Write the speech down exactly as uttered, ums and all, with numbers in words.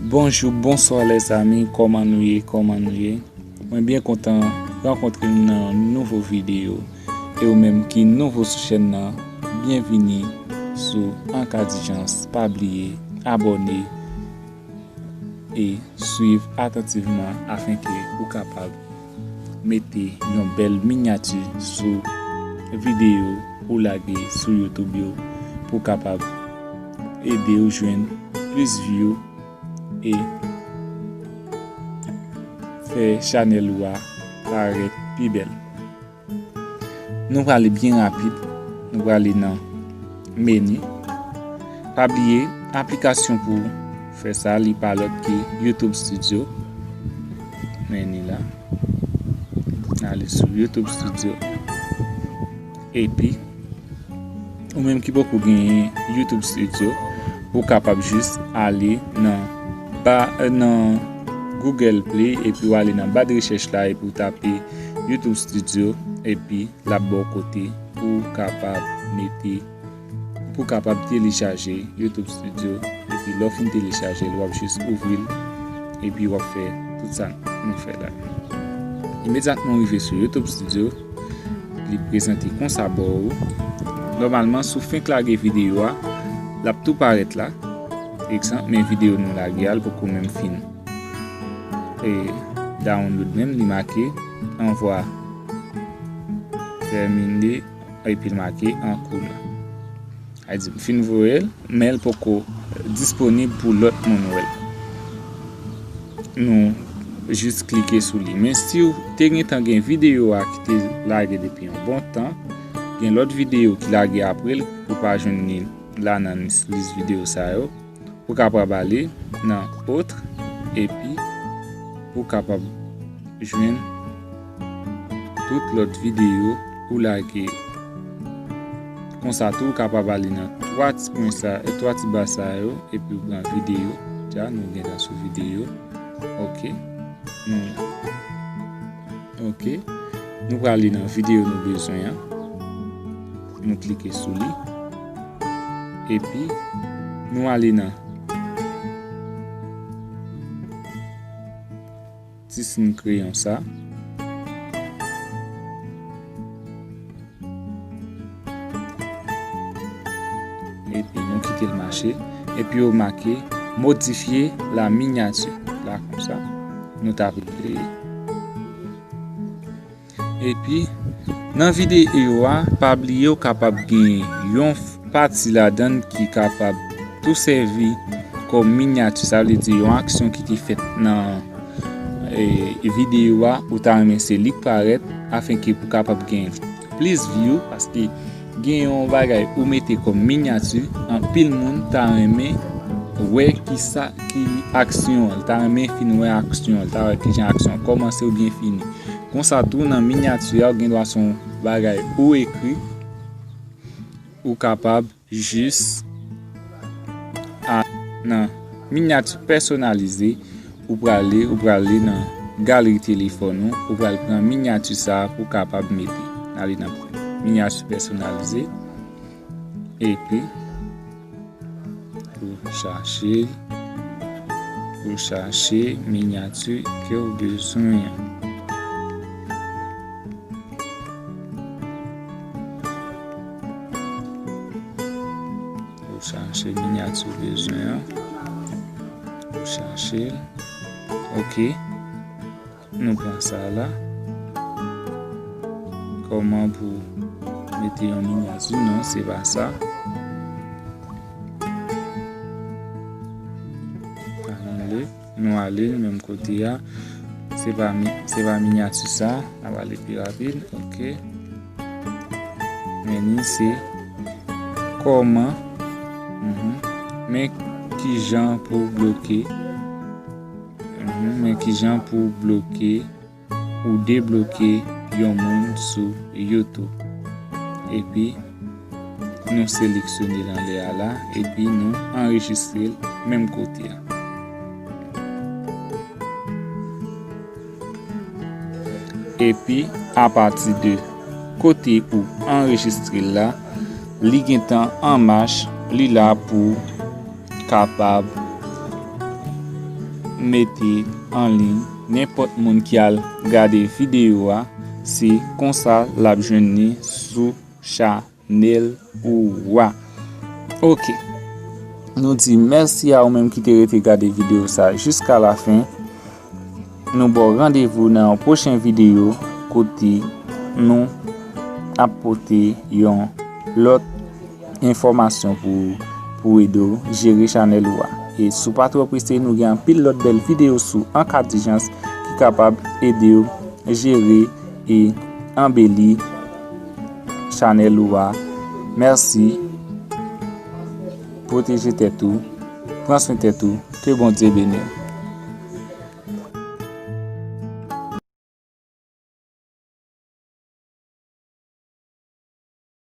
Bonjou, bonswa lèzanmi, kòman nou ye, kòman nou ye? Mwen byen kontan rankontre nou nan yon nouvo videyo. E ou menm ki nouvo sou chèn nan, byenvini sou An Kadijans. Pa bliye abòne e swiv atantivman afenke ou kapab mete yon bèl minyati sou videyo ou lage sou YouTube yo pou kapab ede w jwenn plis view e fè chanèl ou a parèt pi bèl. Nou prale byen rapid. Nou prale nan meni. Pa bliye, aplikasyon pou fè sa, li pa lòt ke YouTube Studio. Meni la. Ale sou YouTube Studio. Epi, ou menm ki poko genyen YouTube Studio, ou kapab jis ale nan ba, nan Google Play, epi w ale nan ba de rechèch la, epi w tape YouTube Studio, epi l ap ba w kote pou w kapab mete, pou w kapab telechaje YouTube Studio. Epi lè w fin telechaje l, w ap jis ouvri l, epi w ap fè tout sa nou fè la. Imedyatman w rive sou YouTube Studio, li prezante konsa ba w. Nòmalman, si w fenk lage videyo a, l ap tou parèt la. Egzanp, men videyo nou lage a, l poko menm fin e download menm, li make anvwa tèmine, epi l make an kou la. Sa vle di, m fin voye l, men l poko disponib pou lòt moun wè l. Nou jis klike sou li. Men si w te gentan gen videyo a ki te lage depi yon bon tan, gen lòt videyo ki lage apre l, ou pa jwenn li la nan lis, lis videyo sa yo, ou kapab ale nan Autres, epi ou kapab jwenn tout lòt videyo ou lage yo. Konsa tou, ou kapab ale nan twa ti pwen sa, twa ti ba sa yo, epi ou pran videyo. Dja, nou gentan sou videyo. Ok. Nou la. Ok. Nou prale nan videyo nou bezwen an. Nou klike sou li. Epi, nou ale nan ti siy kreyon sa. Epi nou kite l mache. Epi yo make modifye la minyati. La konsa. Nou tape. Epi, nan videyo a, pa bliye w kapab gen yon pati ladan l ki kapab tou sèvi kòm minyati. Sa vle di yon aksyon ki te fèt nan, e, videyo a, ou ta renmen se li k parèt, afenke pou kapab gen plis view, paske gen yon bagay ou mete kòm minyati, anpil moun ta renmen wè kisa ki aksyon an, ta renmen fin wè aksyon an, ta wè kijan aksyon an kòmanse oubyen fini. Konsa tou, nan minyati a, ou gen dwa se yon bagay ou ekri, ou kapab jis a, nan minyati pèsonalize, ou prale, ou prale nan galeri telefòn ou, ou pral pran minyati sa a pou w kapab mete. Ale nan minyati pèsonalize, epi ou chache, ou chache minyati ke w bezwen an. Ou chache minyati w bezwen an. Ou chache l. Ok. Nou pran sa la. Kòman pou mete yon minyati? Non, se pa sa. Anile. Nou ale menm kote a. Se pa mi-, se pa minyati sa. N ap ale pi rapid. Ok. Men ni se kòman. Mhm. Men kijan pou bloke. Mhm. Men kijan pou bloke ou debloke yon moun sou YouTube. Epi, nou seleksyone l anlè a la, epi nou anrejistre l menm kote a. Epi, apati de kote ou anrejistre l la, li gentan an mach, li la pou kapab mete an liy nenpòt moun ki al gade videyo a, se konsa l ap jwenn li sou chanèl ou a. Ok. Nou di mèsi a ou menm ki te rete gade videyo sa jiska lafen. Nou ba w randevou nan yon pwochen videyo kote nou ap pote yon lòt enfòmasyon pou, pou ede w jere chanèl ou a. E si w pa twò prese, nou gen anpil lòt bèl videyo sou An Ka Dijans ki kapab ede w jere e anbeli chanèl ou a. Mèsi. Pwoteje tèt ou. Pran swen tèt ou. Ke Bondye beni w.